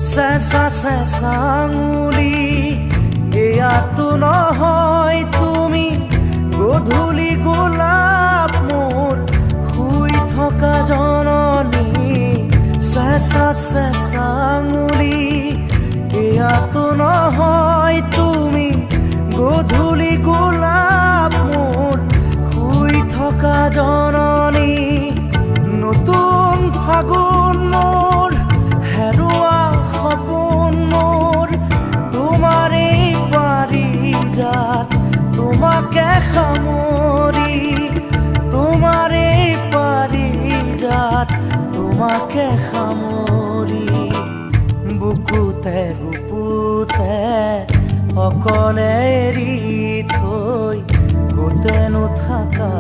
চেঁচা চেঁচা আঙুলি, এয়াতো নহয় তুমি গধূলি গোলাপ, মোৰ শুই থকা জননী। চেঁচা চেঁচা আঙুলি, এয়াতো নহয় তুমি গধূলি গোলাপ, মোৰ শুই থকা জননী। নতুন ফাগুন মোৰ, হেৰুৱা সপোন মোৰ, তোমাৰেই পাৰিজাত তোমাকে সামৰি, তোমাৰেই পাৰিজাত তোমাকে সামৰি। বুকুতে গুপুতে অকলে এৰি থৈ ক'তেনো থাকা?